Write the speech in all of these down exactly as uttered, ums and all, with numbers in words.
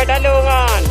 Talongan.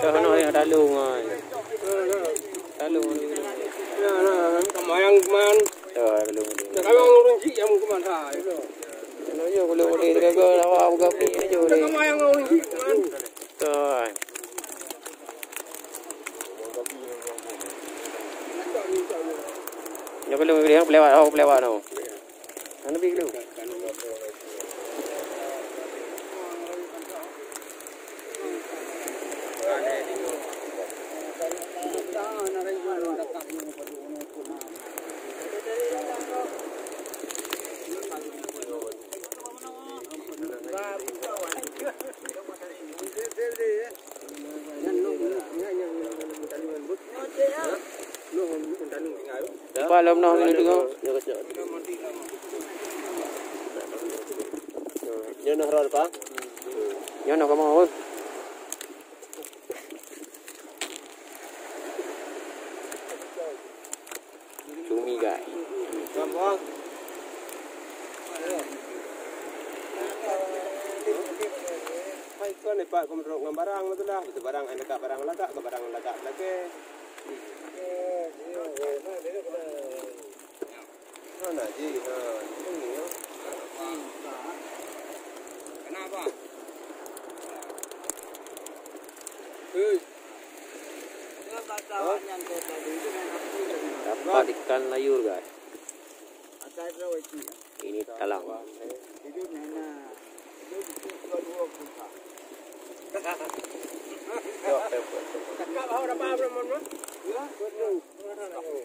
Dah noh ya, dah lu ngai. Dah lu. Ya, nah, sama yang man. Dah lu. Sekarang orang cik yang ke mana? Itu. Kalau ya, kalau boleh, kalau awak buka pin aja boleh. Sama yang orang cik man. Tuh. Nyoe keuneuk lewat, oh, lewat tu. Hana bi keuneuk. Empat lom noh ni tu. Nyoe noh rot, Pak. Nyoe noh kamoe. Cumi, guys. Hai, kon lepak keu meudrob ngon barang, beutôi lah. Beutôi barang, ai lagak barang lagak, keu barang lagak lagèe. Hana jih, ha, ini ya. Kenapa? Hei. Dapat ikan layur, guys. Ini talang.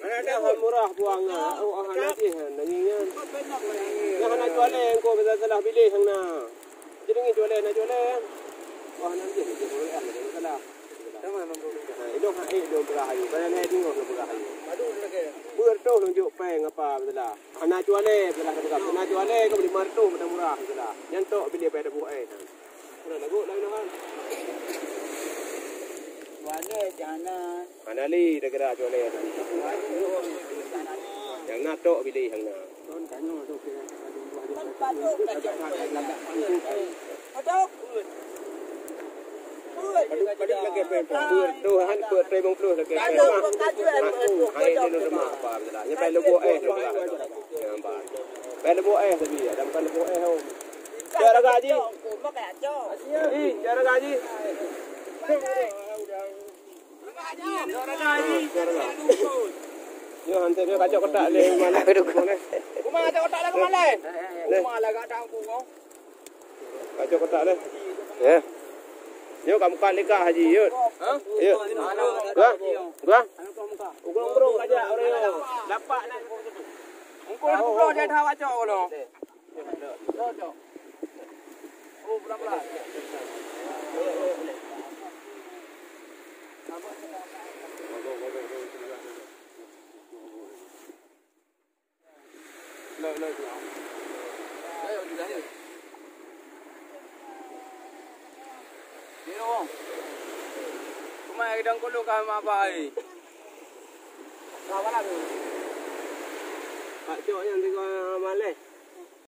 Hana murah buang ah, oh, hana jih, hana ngieng. Nyang hana jual lé, engko salah biléh hana. Jadi ngi jual lé, hana jual lé. Wah, hana jih, hana jual lé, hana salah. Nah, idong hai idong peugah ayu. Badan hai deungoe lôn peugah ayu. Beureutoh lôn jok péng apa beuteulah. Hana cuale beuteulah ka peugah. Hana cuale ka lima reutôh murah beuteulah. Nyan tok biléh payah taboh éh. Udah lagu lagu nyoe kan. Cuale jana. Hana li dah gerak cuale. Nyang na tok biléh nyang na. Padub, padub lagèe pèng, pèng. Peuet reutôh, han peuet reutôh limong ploh lagèe pèng. Hai, hai, di rumah apa, beuteulah. Nyan payah leuboh éh, leuboh éh. Payah leuboh éh tadi, ada bukan leuboh éh, oh. Cara gaji. Ih, cara gaji. Nyoe hanté nyoe kacok kotak lé mana? Rumah kacok kotak lé keumalai. Rumah lagak dang pungo. Kacok kotak lé. Ya. Nyoe kamu kan nikah haji, yuk. Ha? Yuk. Gua. Gua. Ugrong-ugrong aja orang. Dapat nak. Engkau tu dia dah kacok kalau. Cuma yang dang kulu kah mak bai. Pak cok yang tiga maleh.